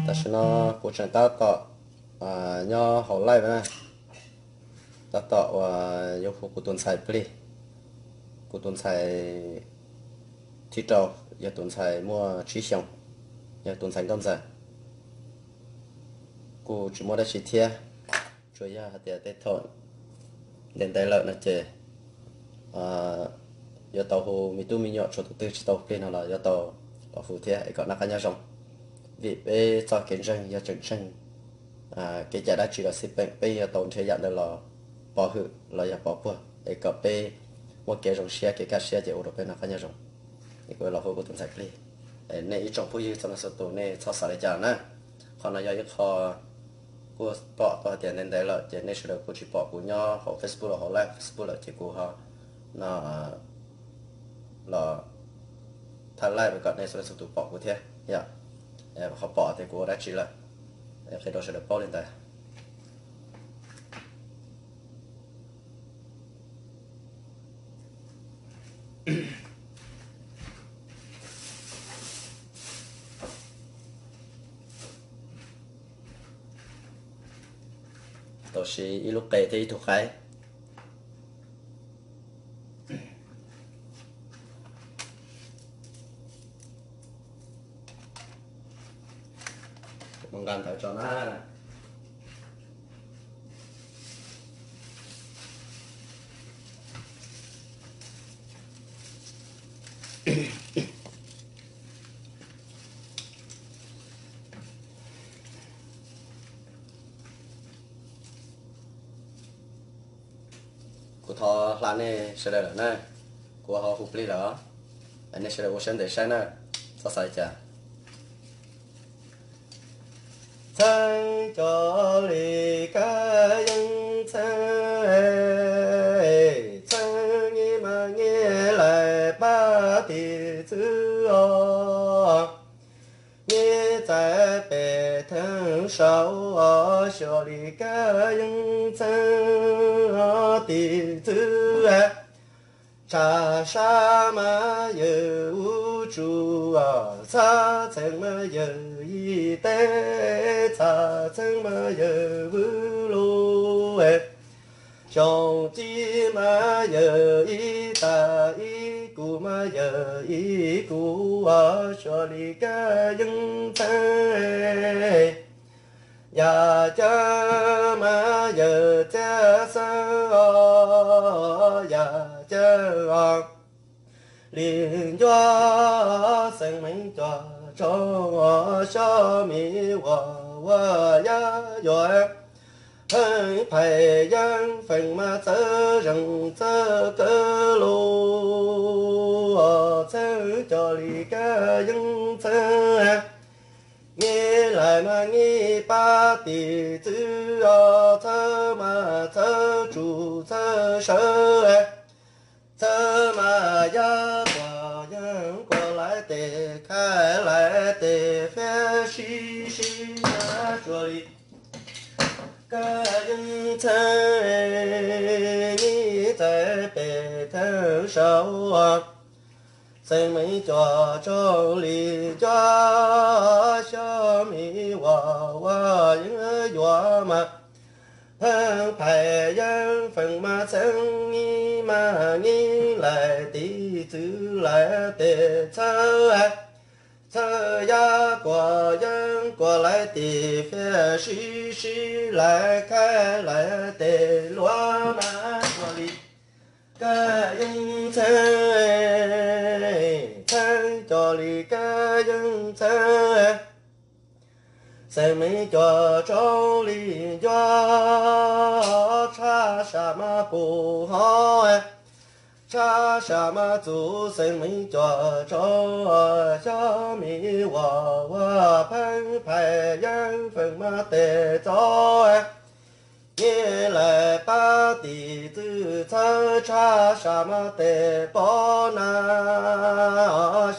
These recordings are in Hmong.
Tam sim no kuv tseem tab tom nyob hauv live na, tab tom uas yuav hu kuv tus ntxhais plig, kuv tus ntxhais thib rau, yog tus ntxhais muaj tsib xyoos, yog tus ntxhais nkauj ntxawm. Kuj tsis muaj dab tsi thiab, tsuas yog hais tias tej thaum ntev ntev lawm no ces yuav tau hu me tub me nyuam, tshuav tus twg tsis tau plig no los yuav tau los hu thiab es kom noj qab nyob zoo. Vim peb txoj kev ntseeg yog tseem ntseeg kev cai dab tsi los xij peem, peb yuav tau nrhiav yam ntawd los pov hwm los yog pov puag es kom peb muaj kev zoo siab kev kaj siab ces ua rau peb noj qab nyob zoo. Es kuv los hu kuv tus ntxhais plig. Nej ib tsoom phooj ywg txhua leej txhua tus nej txhob xav li cas na. Qhov no yog ib qho kuj pom tau hais tias ntev ntev lawm ces nej sawv daws kuj tsis pom kuv nyob hauv Facebook los hauv live Facebook lawm ces kuv ho no los thaij live kom nej txhua leej txhua tus pom kuv thiab yom, ho pom tias kuv ua dab tsi lawm, qhia rau sawv daws paub li ntawd. Tau siv ib lub qe thiab ib tug qaib. Mus nqa ntawv tso na. Kuv thov hla nej sawv daws lawm na, kuv ho hu plig lawm, nej sawv daws ua siab ntev saib na, txhob xav li cas. Txheeb cov li kab yeej txheeb, txheeb nyi mas nyi lais pab tim txwv os. Nyi txais pem theej saud os, xyov li kab yeej txheeb tim txwv. Tshav sab mas yawg ub tsuj, txhab txheeb mas yawg ib teb, txhab txheeb mas yawg vwm lug. Xyoo txij mas yawg ib tag ib kus mas yawg ib kus, xyov li kab yeej txheeb. Yam ceeb mas yawg txiaj xeeb os, yam ceeb os. Li ncuab xeeb meej cov tsob xyob mi uas ua yaj yuam, pheej phais yeeb feem mas txawv zeeg txawv kawg lug. Txheeb cov li kab yeej txheeb, nyi lais mas nyi pab tim txwv os, txhawb mas txhawb tsum txhawb sawv, txhawb mas yaj kuas yeeb kuas lais tes, khaij lais tes fiab sib sib mas tsuas li kab yeej txheeb, nyi txais pem theej saud. Xeeb meej cov tsob li ncuab xyob mi uas ua yeeb yuam mas, pheej phais yeeb feem mas txheeb, nyi mas nyi lais tim txwv lais tes, txhawb txhawb yaj kuas yeeb kuas lais tes, fiab sib sib lais khaij lais tes, luag mas tsuas li kab yeej txheeb, txheeb cov li kab yeej txheeb. Xeeb meej cov tsob li ncuab, tshab sam mas pum hov, tshab sam mas txuv. Xeeb meej cov tsob xyob mi uas ua pheej phais yeeb feem mas tes txob, nyi lais pab tim txwv, txhawb tshab sam mas tes pob na,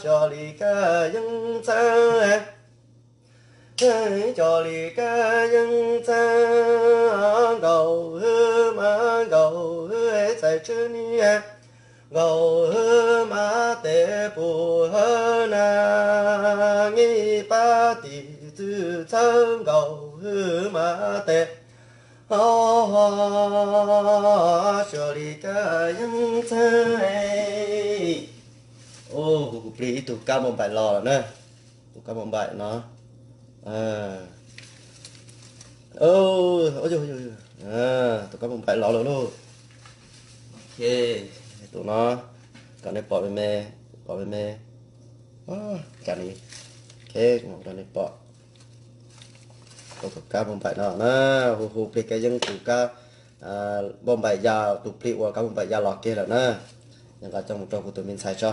xyov li kab yeej txheeb. Txheeb cov li kab yeej txheeb, nkaus hwv mas nkaus hwv txais tswb ni, nkaus hwv mas tes pum hawv na, nyi pab tim txwv txhawb nkaus hwj mas tes ho ho, xyov li kab yeej txhawb. Kuv plig ib tug kab npauj npaim los lawm na. Tus kab npauj npaim no. Tus kab npauj npaim los lawm lauj. Tus no kom nej pom me me, pom me me. Cas li, ok, rau nej pom. Tus kab npauj npaim no na, hu hu plig kab yeej tus kab npauj npaim ya, tus plig ua kab npauj npaim ya los kiag lawm na. Yog nqa coj mus rau kuv tus me ntxhais tso.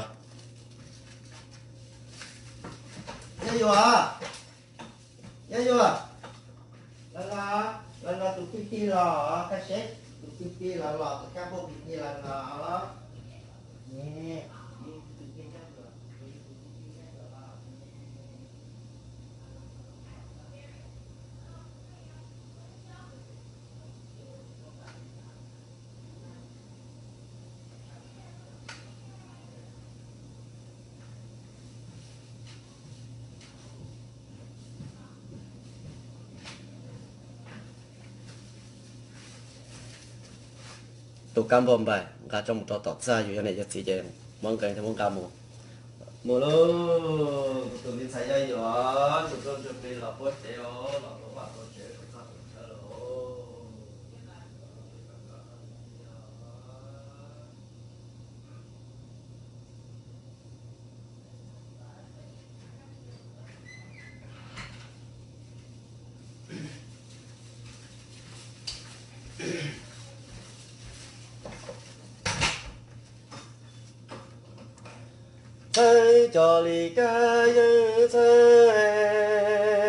Yaj Yuam, Yaj Yuam, los los, los los tus kwv tij los, koj seb tus kwv tij los los, tus kab npauj kwv tij los los. Tus kab npauj npaim nqa coj mus rau tom txaj, yus yog niam yog txiv ces muab nqee thiab muab nqa mus. Mus lauj, kuv tus me ntxhais Yaj Yuam, ntsuag plig los puab tsev os, los puab vaj puab tsev rau txaj rau chaw los. Txheeb cov li kab yeej txheeb,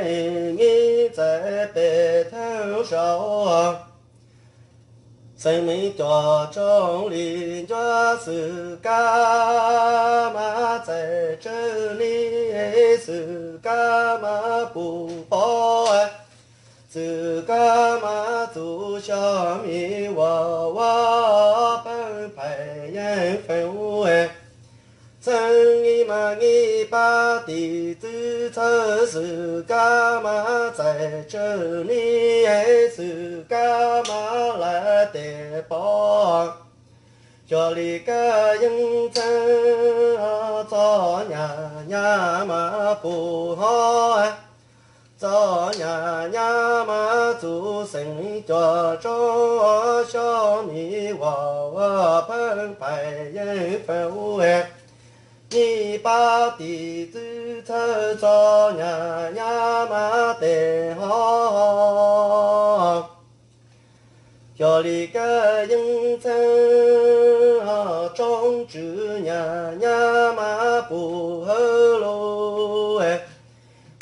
nyiv txais pem theej saud. Xeem Meej cov tsoom li ncuab xwm kab mas txais tsawg ni, xwm kab mas puv pob, xwm kab mas txuv xyov mi uas ua pheej phais yeej feem. Txheeb nyiv mas nyiv pab tim txwv txhawb, xwm kab mas txais tsawg ni, xwm kab mas lais tes pob. Xyov li kab yeej txheeb, txom nyem nyab mas puv hov, txom nyem nyab mas txuv. Xeem Meej cov tsoom xyov mi uas ua pheej phais yeej feem. Nyiv pab tim txwv txhawb, txom nyem nyab mas tes hov. Xyov li kab yeej txheeb, tsoom tswv nyem nyab mas puv hawb lug.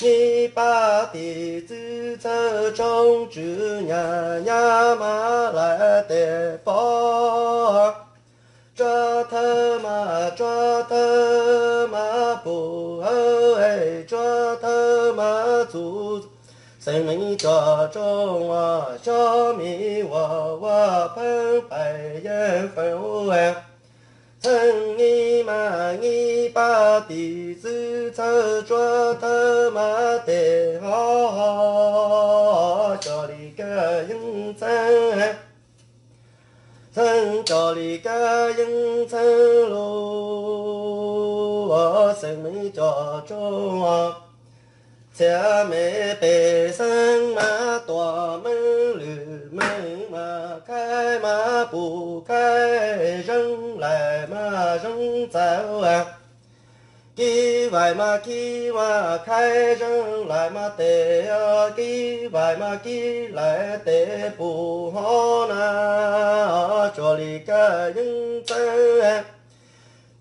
Nyiv pab tim txwv txhawb, tsoom tswv nyem nyab mas lais tes pob. Tsuab thawb mas, tsuab thawb mas puv hawb, tsuab thawb mas txuv. Xeem Meej cov tsoom xyov mi uas ua pheej phais yeej feem. Txheeb nyiv mas nyiv pab tim txwv txhawb, tsuab thawb mas tes hov. Xyov li kab yeej txheeb, txheeb cov li kab yeej txheeb lug. Xeem Meej cov tsoom txhiaj me pej xeem mas tuam meej lwm meej mas khaib mas puv khaib, zeeg lais mas zeeg txaus. Kib vais mas kib mas khaib, zeeg lais mas tes, kib vais mas kib lais tes puv hov na. Xyov li kab yeej txheeb,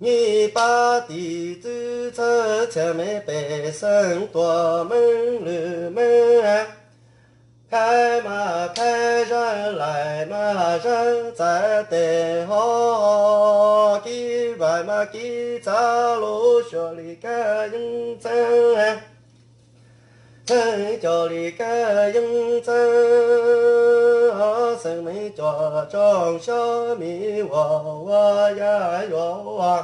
nyiv pab tim txwv txhawb, txhiaj me pej xeem tuam meej lwm meej. Khaib mas khaib, zeeg lais mas zeeg txais tes hov, kib vais mas kib txaus lug. Xyov li kab yeej txheeb, txheeb cov li kab yeej txheeb. Xeem Meej cov tsoom xyov mi uas ua yaj yuam,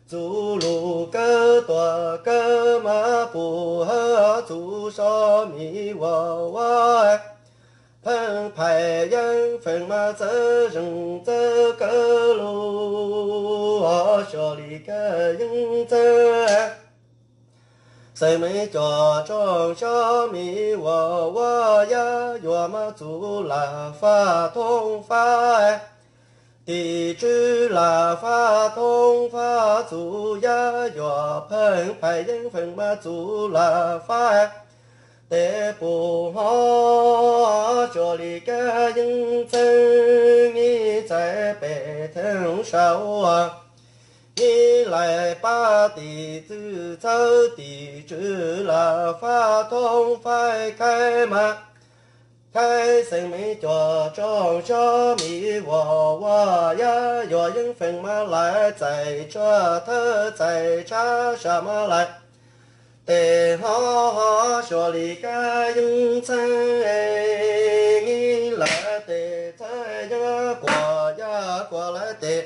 txuj lug kawg tuam kawg mas puv hawv txuj so mi uas ua pheej phais yeeb feem mas txawj zeem txawj kawg lug, xyuas li kawg yeej txawj. Xeem Meeb Cuam tsoom xyoob mi uas ua yaj yuam mas txuj lam faj thoob faj, tim tswv lam faj thoob faj txuj yaj yuam pheej phais yeeb feem mas txuj lam faj tes puv hov, xyuas li kawg yeej txheeb, ib txais pem theej saum ua, ib laim pab tim txwv txhawb tim tswv lam faj thoob faj khaib mas khaib. Xeem Meeb Cuam tsoom xyoob mi uas ua yaj yuam yeeb feem mas laim txais tshuaj thawb txais tshab sam mas laim tes hov hov, xyuas li kawg yeej txheeb, ib laim tes txhawb yaj kuam yaj kuam laim tes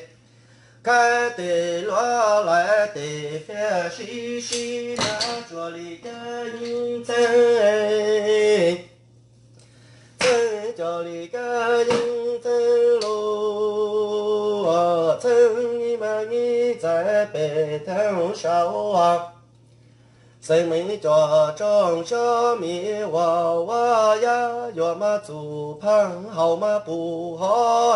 khaib tes luab laim tes fiab sib sib mas, xyuas li kawg yeej txheeb, txheeb xyuas li kawg yeej txheeb lug, txheeb ib mas ib txais pem theej saum ua. Xeem Meeb Cuam tsoom xyoob mi uas ua yaj yuam mas txuj pheej haum mas puv hov,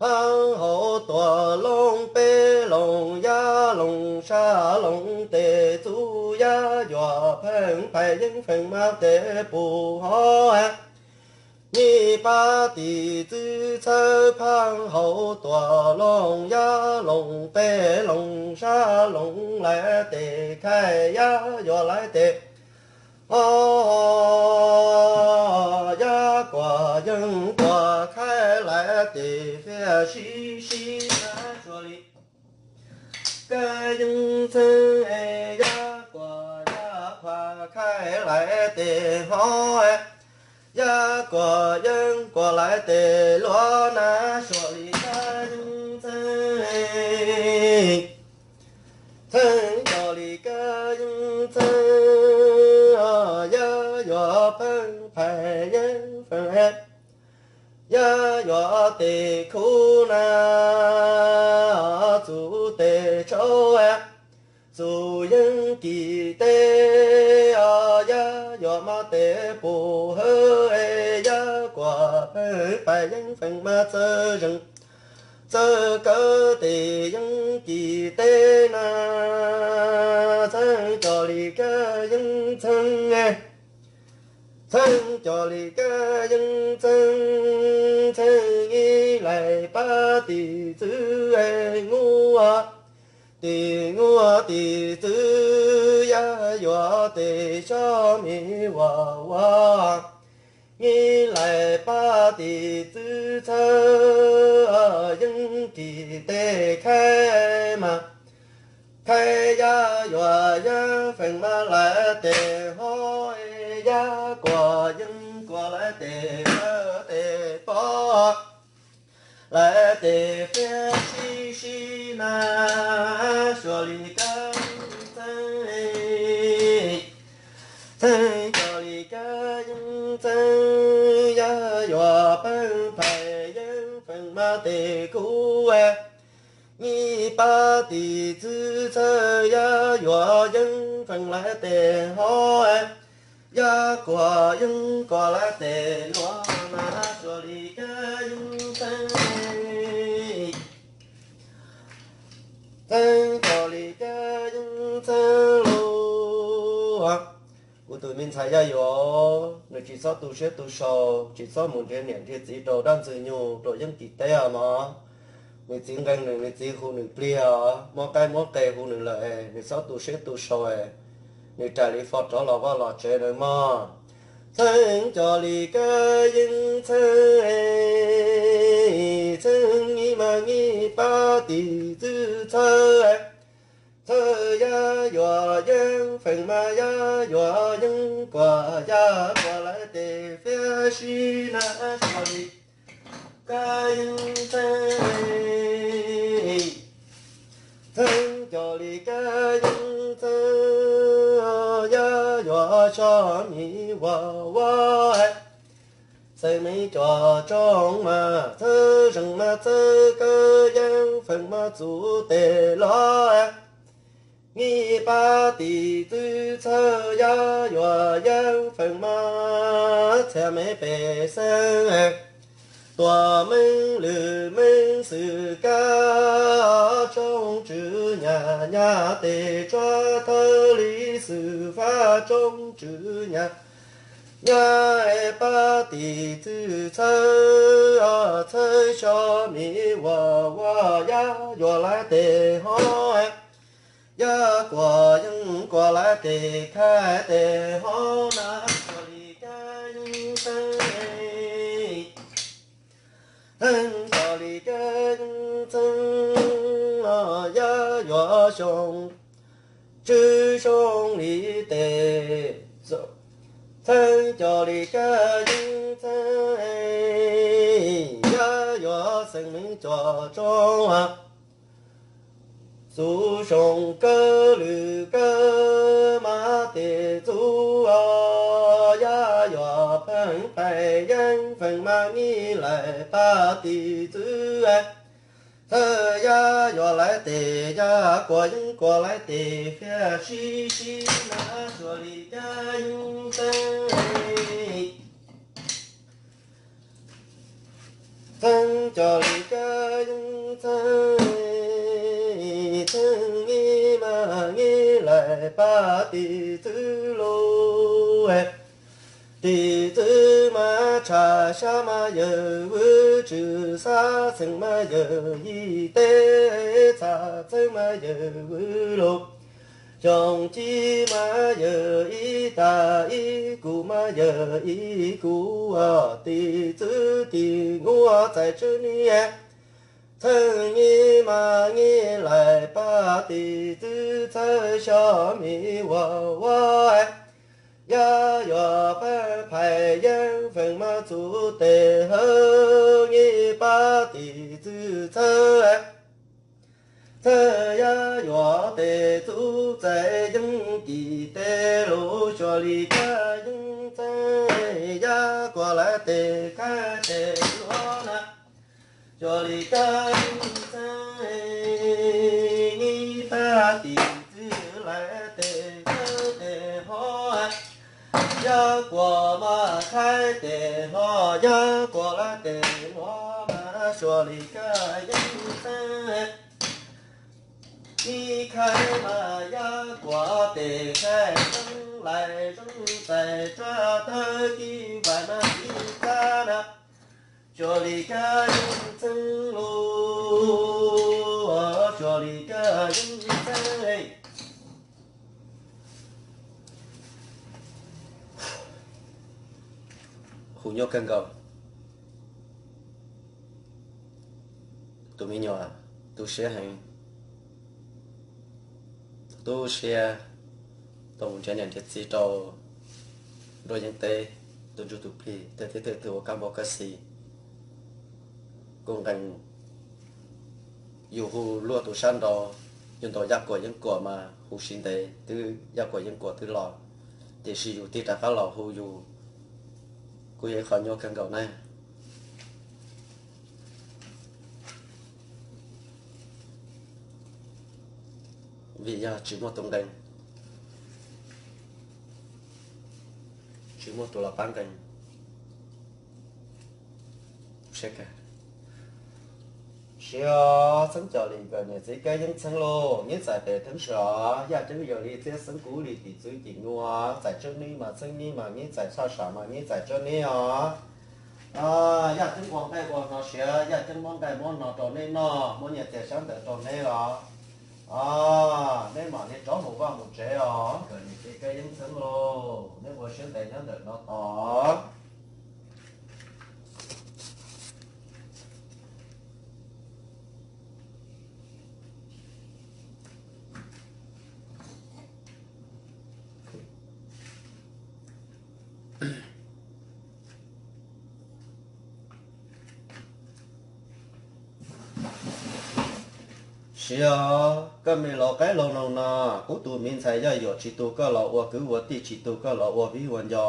pheej haum tuam looj peb looj yaj looj sab looj tes txuj yaj yuam pheej phais yeeb feem mas tes puv hov, ib pab tim txwv txhawb pheej haum tuam looj yaj looj peb looj sab looj laim tes khaib yaj yuam laim tes hov, yaj kuam yeeb kuam khaib laim tes fiab sib sib mas, xyuas li kawg yeej txheeb, yaj kuam yaj kuam khaib laim tes hov, yaj kuam yeeb kuam laim tes luab na, xyuas li kawg yeej txheeb, txheeb xyuas li kawg yeej txheeb, yaj yuam pheej phais yeeb feem, yaj yuam tes khub na, txuj tes tshauv, txuj yeeb kis teb, yaj yuam mas tes puv hawv, yaj kuam pheej phais yeeb feem mas txawj zeem txawj kawg tes yeeb kis teb na, txheeb xyuas li kawg yeej txheeb, txheeb xyuas li kawg yeej txheeb, txheeb ib laim pab tim txwv nguj, tim nguj tim txwv yaj yuam tes xyoob mi uas ua, ib laim pab tim txwv txhawb yeeb kis teb khaib mas, khaib yaj yuam yeeb feem mas laim tes hov, yaj kuam yeeb kuam laim tes hov tes pob, laim tes fiab sib sib na, xyuas li kawg yeej txheeb, txheeb xyuas li kawg yeej txheeb, yaj yuam pheej phais yeeb feem mas tes khub, ib pab tim txwv txhawb yaj yuam yeeb feem laim tes hov, yaj kuam yeeb kuam laim tes luab na, xyuas li kawg yeej txheeb, txheeb xyuas li kawg yeej txheeb lug. Kuv tus me ntxhais yaj yuam, nws tsis txhob tu siab tu sau, tsis txhob mus nrhiav niam nrhiav txiv rau dab ntxwg nyoog rau yeeb kis teb os mog. Nws txiv nqee nws, nws txiv hu nws plig os, muab qaib muab qe hu nws lawm, nws txhob tu siab tu sau, nws raws li fo rov los vaj los tsev lawm mog. Txheeb xyuas li kawg yeej txheeb, txheeb ib mas ib pab tim txwv txhawb, txhawb yaj yuam yeeb feem mas yaj yuam yeeb kuam yaj kuam laim tes fiab sib na, xyuas li kawg yeej txheeb, txheeb miv ua ua, xeem meej cov tsoom mas txhawb zeej mas txhawb kawg, yeeb feem mas txuv tes los, nyiv pab tim txwv txhawb yaj yuam, yeeb feem mas txhiaj me pej xeem, tuam meej lwm meej xwm kab, tsoom tswv nyam nyam tes tsuag thawj li xwm fab, tsoom tswv nyam nyam pab tim txwv txhawb, txhawb xyov miv ua ua, yaj yuam lawv tes hov, yaj kuam yeeb kuam lawv tes khaib tes hov na, xyov li kab yeeb txheeb, txheeb xyov li kab yeeb txheeb, yaj yuam xyoo tswv xyoo li tes, txheeb xyov li kab yeeb txheeb, yaj yuam xeem meej cov tsoom txuv xyoo kawg lwm kawg mas tes txuv, yaj yuam pheej pais, yeeb feem mas nyiv lawm pab tim txwv, txhawb yaj yuam lawv tes, yaj kuam yeeb kuam lawv tes, fiaj sib sib na, xyov li kab yeeb txheeb, txheeb xyov li kab yeeb txheeb, txheeb nyiv mas nyiv lawm pab tim txwv lug, tim txwv mas tshav xyab mas yawg vwm, tswv xab xeem mas yawg yim teb, txhab txheeb mas yawg vwm lug, xyoo ci mas yawg ib tag ib kus mas yawg ib kus, tim txwv tim nyuam txais tswv nyiv, txheeb nyiv mas nyiv lawm pab tim txwv txhawb xyov miv ua ua, yaj yuam pheej pais, yeeb feem mas txuv tes hawb, nyiv pab tim txwv txhawb, txhawb yaj yuam tes txuv txais yeeb kis tes lug, xyov li kab yeeb txheeb, yaj kuam lawv tes khaib tes luav na, xyov li kab yeeb txheeb, nyiv pab tim txwv lawv tes khaib tes hov, yaj kuam mas khaib tes hov, yaj kuam lawv tes luav mas xyov li kab yeeb txheeb, nyiv khaib mas yaj kuam tes khaib txheeb, lawv zeej txais tsuag tawg kib vais mas kib kab na, xyov li kab yeeb txheeb lug, xyov li kab yeeb txheeb. Hu nyuaj kawg nkaus. Tus me nyuam tu siab heev, tu siab, tau mus nrhiav niam nrhiav txiv rau nruab yeeb teb, tus ntsuj tus plig, tej thiab tej tug ua kab npauj kab xis, kuj nqee. Yus hu luaj tus sab nraud, yus ntaus yaj kuam yeeb kuam mas hu siv ntev twb yaj kuam yeeb kuam twb los, tiam sis yus tig rov qab los hu yus kuj yog ib qho nyuaj kawg nkaus na. Vim yog tsis muaj tus nqee, tsis muaj tus los pab nqee. Siab txheeb cov li nkawm niam txiv kab yeeb txheeb lauj, nyiv txais tes theeb sov, yaj ceeb yog li txiaj xeeb kub li tim txwv tim nyuam, txais tswb nib mas txheeb nyiv mas nyiv txais txhaj sam mas nyiv txais tswb nib os. Yaj ceeb ua nqaij ua hno siav, yaj ceeb muab nqaij muab hno rau neb noj, muab nyiaj txiag sab ntawd rau neb os. Neb mam li rov mus vaj mus tsev os, nkawm niam txiv kab yeeb txheeb lauj, neb ua siab ntev nyob ntawm no tos. Tsis yog, koj me laus qaib laus noog no, kuv tus me ntxhais Yaj Yuam tsis tu koj los ua kwv ua tij, tsis tu koj los ua viv ua nco.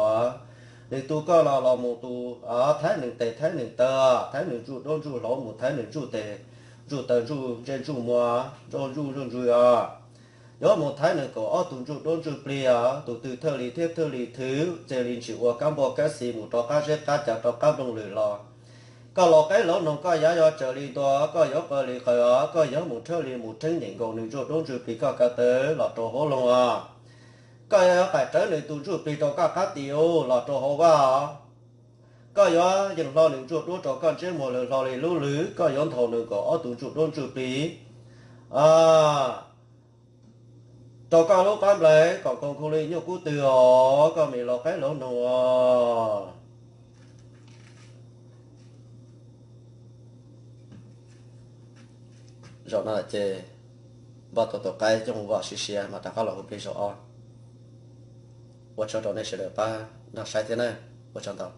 Nws tu koj los los mus tus thaib nws tes thaib nws taw, thaib nws ntsuj duab ntsuj hlauv, mus thaib nws ntsuj tes ntsuj taw ntsuj ntsej ntsuj muag ntsuj ntsuj ntsuj os. Yuav mus thaib nws kaum ob tug ntsuj duab ntsuj plig os, tus twg thwj li thiab thwj li thwv, cia li ntsis ua kab npauj kab xis mus rau qab zeb qab cav rau qab nplooj lwm los. Koj laus qaib laus noog, koj yav yuav tsawg li ntua, koj yuav qw li qw os, koj yuav mus rhawb li mus rheeb, nyeem nkaus nws ntsuj duab ntsuj plig koj ko taw los rau hauv loog os. Koj yuav qaim rawv nws tus ntsuj plig rau koj qab tis ub los rau hauv vaj os. Koj yuav yees hlo nws ntsuj duab rau koj ntsej muag lwm hlo li lub lwm, koj yuav nthau nws kaum ob tug ntsuj duab ntsuj plig rau koj lub qab nplaim kom nkaus nkaus li nyuj kub twg os, koj me laus qaib laus noog os. Zaum no ces npaj tau tus qaib coj mus vam siav siav mas rov qab los hu plig zaum ob. Ua tsaug rau nej sawv daws pab nrog saib thiab na. Ua tsaug ntau.